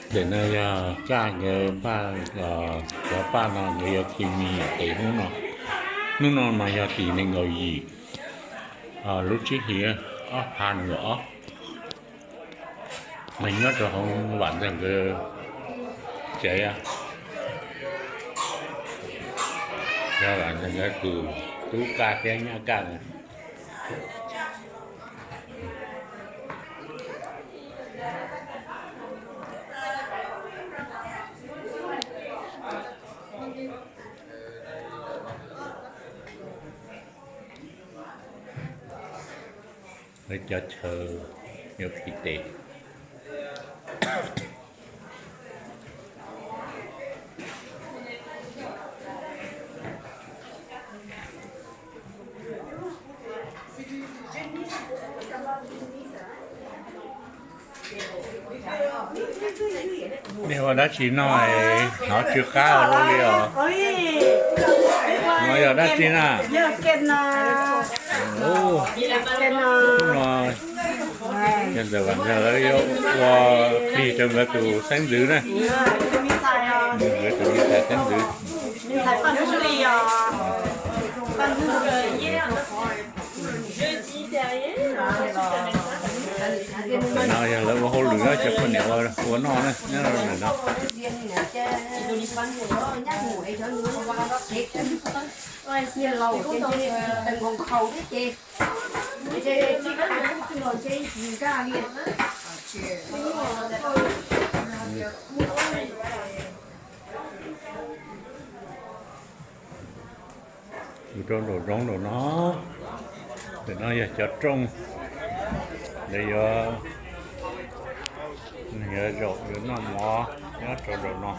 Ntawm no yog Kaj nkawd npaj, cov paj no nkawd yuav khi mis nyuam tes hnub no. Hnub no mas yog tim nees nkaum yim, lub tsib hlis ob phav nees nkaum ob. Mas nyob rau hauv Vam Ntxawg nkawd tsev, yog Vam Ntxawg nkawd tus tub Kaj thiab nyab Kaj. Lawv cov chaw yuav khi tes. Nej ua dab tsi no es hnov tsw qab ua luaj li os? No yog dab tsi na? Hnub no yog ntawm Vam Ntxawg lawv yuav ua plig rau nkawd tus xeeb ntxwv na. Nkawd tus me ntxhais xeeb ntxwv. Tam no yog lawv ua hauj lwm na, cov poj niam ua noj na nyob ntawm no. Mus rau nraum zoov nraum no, ntawm no yog cov rooj, lawv yuav, yuav zaum yuav noj mov nyob rau nraum no.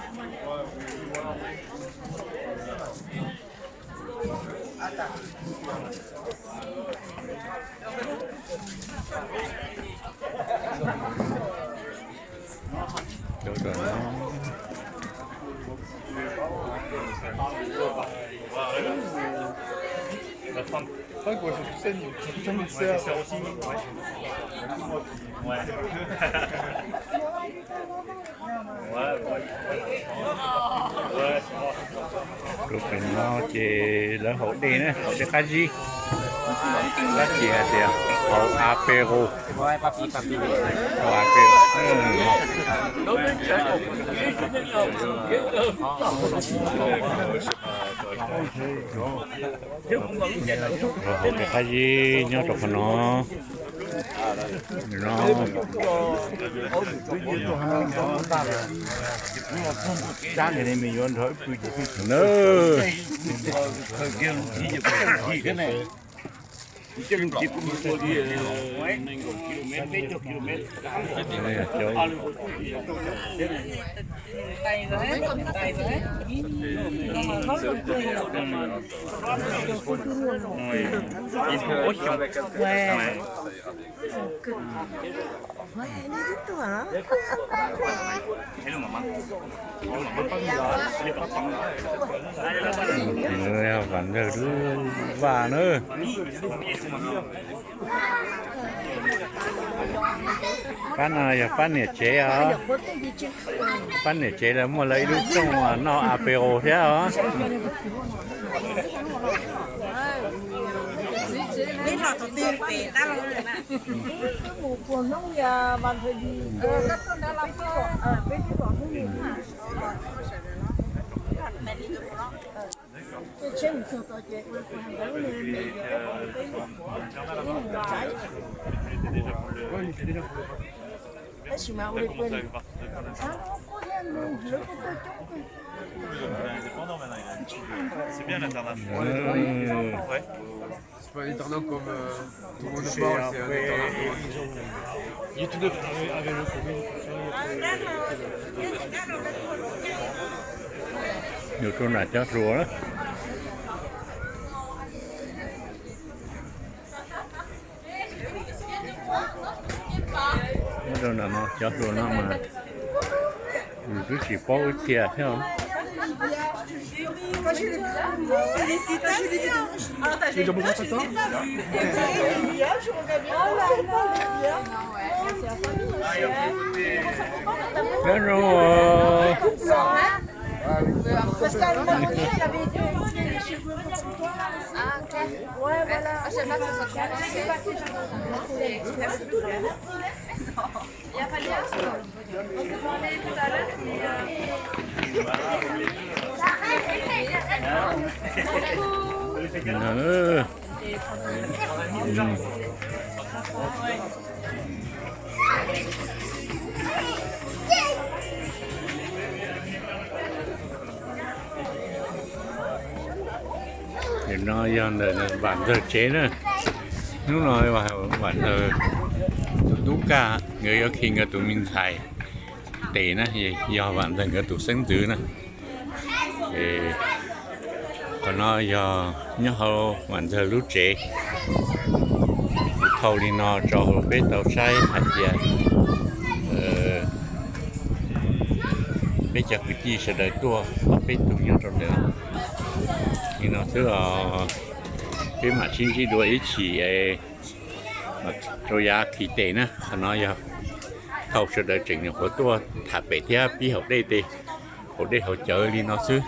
Rau pem no ces lawv haus dej na, haus dej qab zib. Tab sis hais tias haus apéro, haus apéro. Haus dej qab zib nyob rau qhov no. Vam Ntxawg lub vaj na. Pab no yog pab niam tsev os. Pab niam tsev lawv muaj lawv ib lub rooj noj apéro thiab os. Tab sis mas ua li puas, C'est pas un internat comme euh, tout le monde le pense, c'est un internat pour les gens. Il est tout neuf. Nws rau nram cov hluas na. Nyob rau nram no cov hluas no mas nws twb tsis paub ib txhia thiab. Alo. Nim no yog ntawm Vam Ntxawg tsev na. Hnub no Vam Ntxawg tus tub Kaj nkawd yuav khi nkawd tus me ntxhais tes na, yog Vam Ntxawg nkawd tus xeeb ntxwv na. Qhov no yog nyob hauv Vam Ntxawg lub tsev. Kuv thauj li no tso rau peb tau saib hais tias peb cov kwv tij sawv daws tuaj ob peb tug nyob rau ntawm no. Li no xwb os, peb mam sib ntsib dua ib chim rau yav khi tes na. Qhov no yog thauj sawv daws tseem nyuam qhuav tuaj tham pem thiab pib haus dej tes, haus dej haus cawv li no xwb.